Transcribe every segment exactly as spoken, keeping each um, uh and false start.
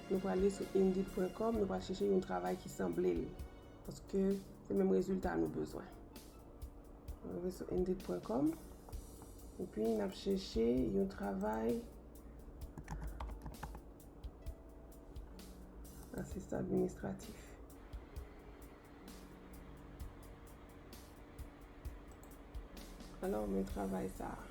Nou prale sou Indeed pwen com, nou pral chèche yon travay ki sanble l. Paske se menm rezilta nou bezwen. Nou rive sou Indeed pwen com, epi n ap chèche yon travay asistan administratif. Alò, men travay sa a.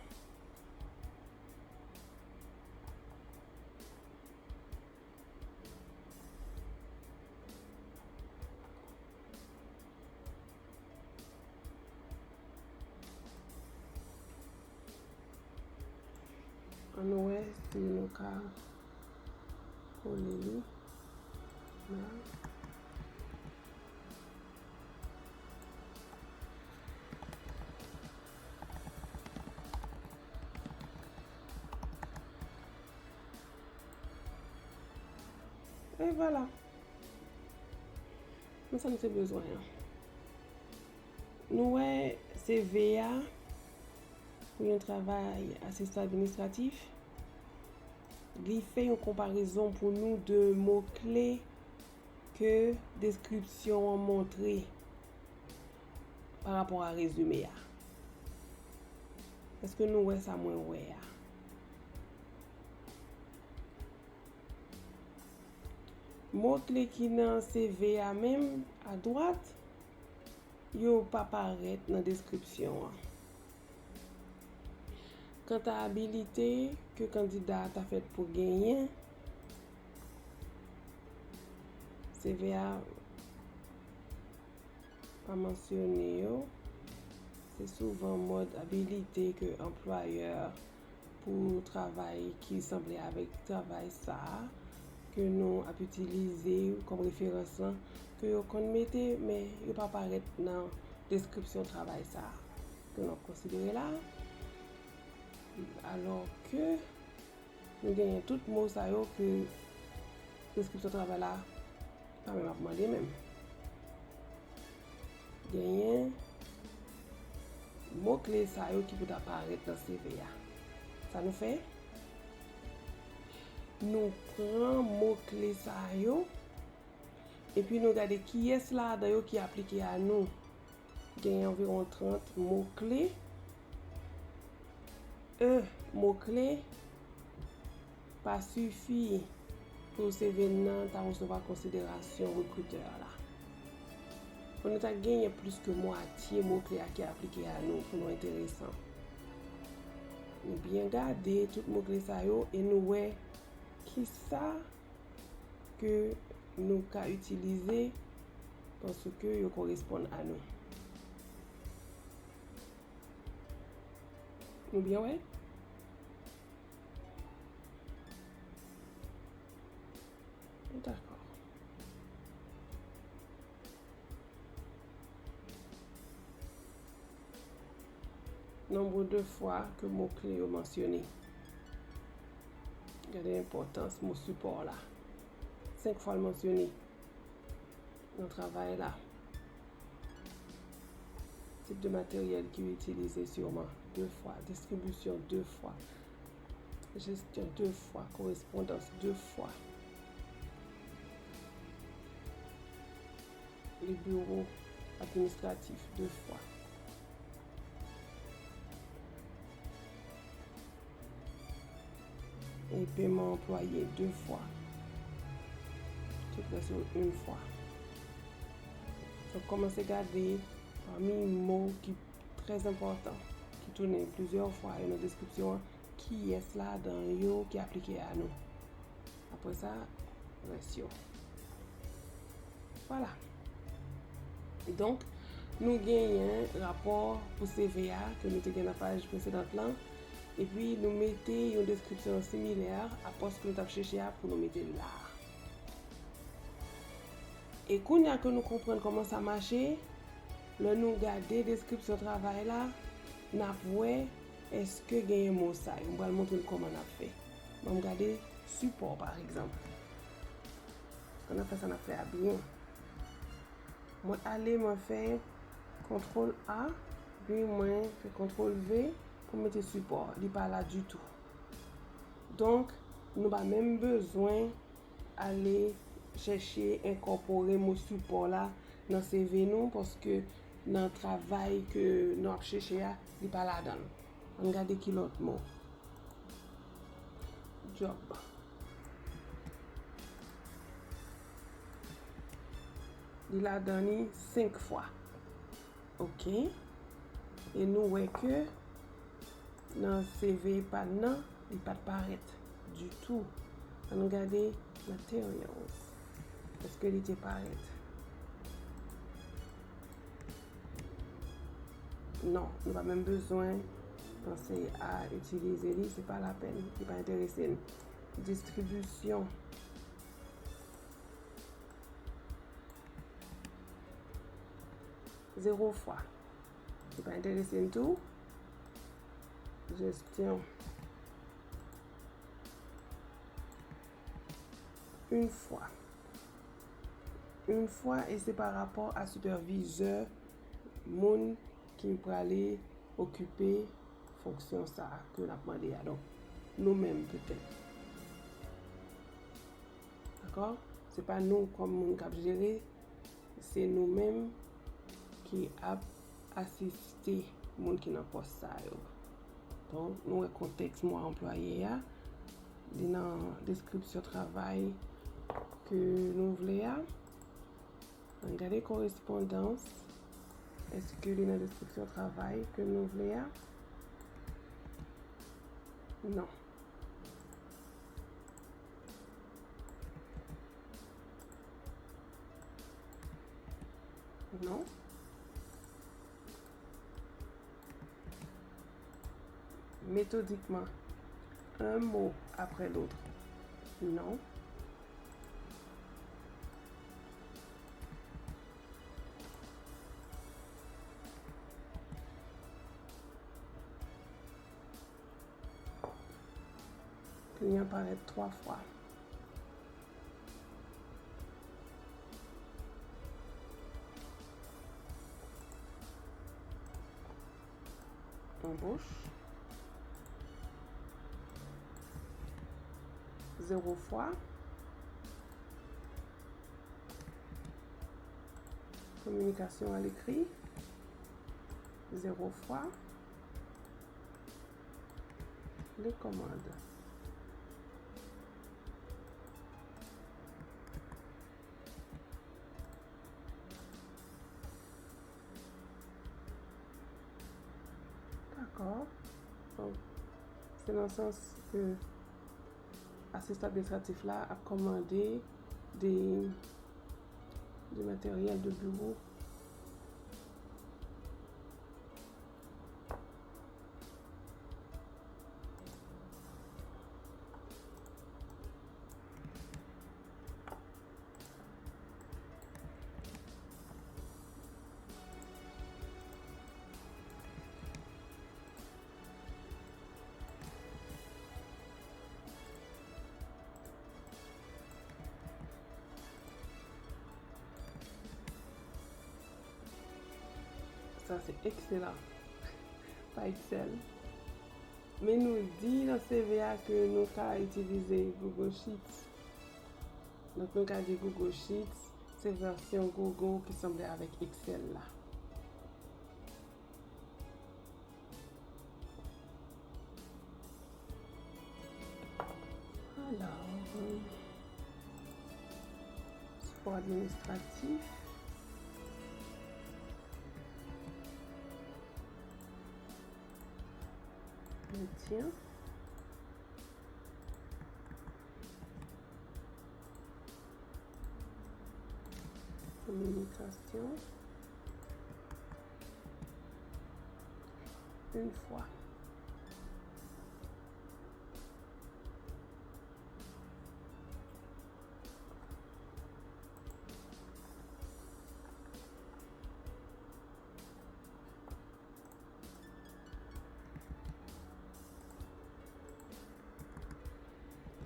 Ann wè si nou ka kole li la. E vwala. Men sa m te bezwen an. Nou wè C V a pou yon travay asistan administratif. Li fè yon konparezon pou nou de mo kle ke deskripsyon an montre pa rapò a rezime a. Èske nou wè sa mwen wè a? Mo kle ki nan C V a menm, adwat, yo pa parèt nan deskripsyon an. Kanta abilite ke kandida a ta fèt pou genyen, C V a pa mansyone yo. Se souvan mòd abilite ke anplwayè pou travay ki sanble avèk travay sa a ke nou ap itilize kòm referans lan, ke yo konn mete, men yo pa parèt nan deskripsyon travay sa a ke nou ap konsidere la. Alò ke nou genyen tout mo sa yo ke deskripsyon travay la pa menm ap mande menm. Genyen mo kle sa yo ki pou ta parèt nan C V a. Sa nou fè? Nou pran mo kle sa yo, epi nou gade kiyès ladan yo ki aplike a nou. Gen anviwon trant mo kle. Yon mo kle pa sifi pou C V n nan ta resevwa konsiderasyon rekritè a la. Fò nou ta genyen plis ke mwatye mo kle a ki aplike a nou pou nou enteresan. Nou byen gade tout mo kle sa yo e nou wè kisa ke nou ka itilize paske yo koresponn a nou. Nou byen wè? Dakò. Nonb de fwa ke mo kle yo mansyone. Gade enpòtans mo sipò la. Senk fwa l mansyone nan travay la. Tip de materyèl ki itilize siman de fwa. Distribisyon de fwa. Jesyon de fwa. Korespondans de fwa. Le bureau administratif de fwa. E peman anplwaye de fwa. Tout lè se yon fwa. Donk, kòmanse gade pami mo ki trè enpòtan, ki tounen plizyè fwa yo nan deskripsyon an, kiyès ladan yo ki aplike a nou. Apre sa, rès yo. Vwala. Donk, nou genyen rapò pou C V a ke nou te gen nan paj presedan lan, epi nou mete yon deskripsyon similè a pòs ke nou t ap chèche a pou nou mete l la a. E kounye a ke nou konprann kòman sa mache, lè nou gade deskripsyon travay la, n ap wè èske genyen mo sa yo. M pral montre n kòman n ap fè. Ban m gade sipò, pa egzanp. Ann ap fè sa n ap fè a byen. Mwen ale, mwen fè kontwòl A, epi mwen fè kontwòl V pou mete sipò. Li pa la ditou. Donk, nou pa menm bezwen ale chèche enkòpore mo sipò la nan C V nou, paske nan travay ke nou ap chèche a, li pa ladan l. Ann gade ki lòt mo. Job. Li ladan li senk fwa. Ok. E nou wè ke nan C V pa n nan, li pa t parèt ditou. Ann gade materials. Èske li te parèt? Non, nou pa menm bezwen panse a itilize li, se pa lapèn, li pa enterese n. Distribisyon. Zewo fwa. Li pa enterese n tou. Jesyon. Yon fwa. Yon fwa, e se pa rapò a sipèvizè, moun ki prale okipe fonksyon sa a ke n ap mande a. Donk, nou menm petèt. Dakò? Se pa nou kòm moun k ap jere, se nou menm ki ap asiste moun ki nan pòs sa yo. Donk, nou wè kontèks mo a anplwaye a, li nan deskripsyon travay ke nou vle a. Ann gade korespondans. Èske li nan deskripsyon travay ke nou vle a? Non. Non. Méthodiquement, un mot après l'autre. Non. Kliyan parèt twa fwa. Anboch. Zewo fwa. Kominikasyon alekri. Zewo fwa. Les commandes. Dakò. Donk, se nan sans ke asistan administratif la ap kòmande de, de materyèl de biwo. Sa se ekselan. Pa Excel. Men nou di nan C V a ke nou ka itilize Google Sheets. Donk nou ka di Google Sheets se vèsyon Google ki sanble avèk Excel la. Alò, sipò administratif. Entretien. Kominikasyon. Yon fwa.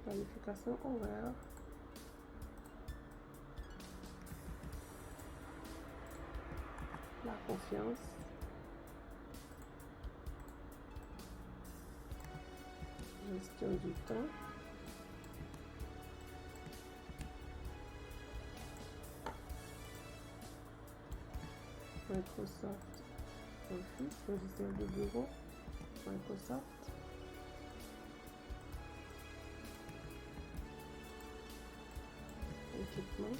Planifikasyon orè. La konfyans. Jesyon di tan. Microsoft Office, logiciel de bureau, Microsoft. Ekipman.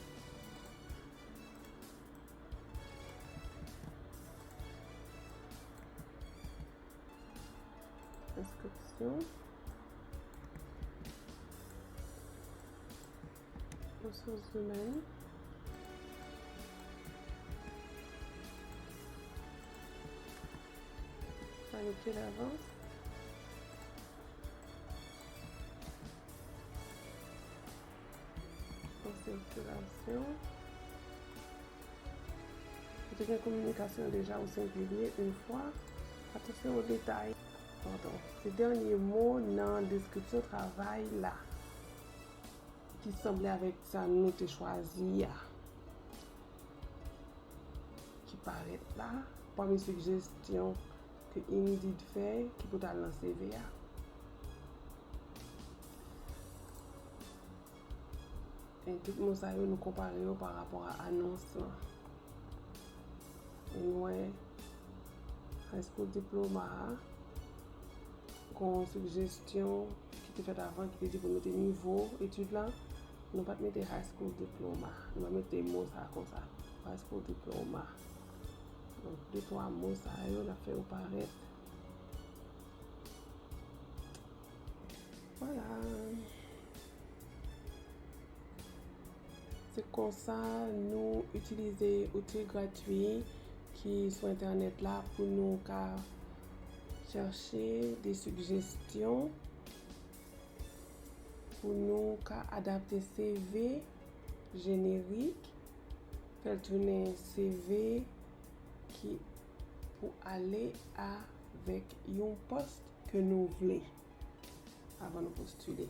Enskripsyon. Ressources humaines. Annik ki lavan. An sikilasyon. Ou te gen kominikasyon deja, ou sengilye, une fois. Attention aux détails. Pardon. Se dènye mo nan deskripsyon travay la ki sanble avèk sa nou te chwazi a, ki parèt la, pami sigjestyon ke Indeed fè ki pou t al nan C V a. E tout mo sa yo, nou konpare yo pa rapò a anons lan. E nou wè high school diploma a, gon sigjestyon ki te fèt avan ki te di pou mete nivo etid la. Nou pa t mete high school diploma. Nou pa mete mo sa konsa. High school diploma. Donk, de twa mo sa yo, n ap fè yo parèt. Vwala. Se konsa nou itilize outil gratwi ki sou entènèt la pou nou ka chèche de sigjestyon, pou nou ka adapte C V jenerik, fè l tounen C V ki pou ale avèk yon pòs ke nou vle avan nou postile.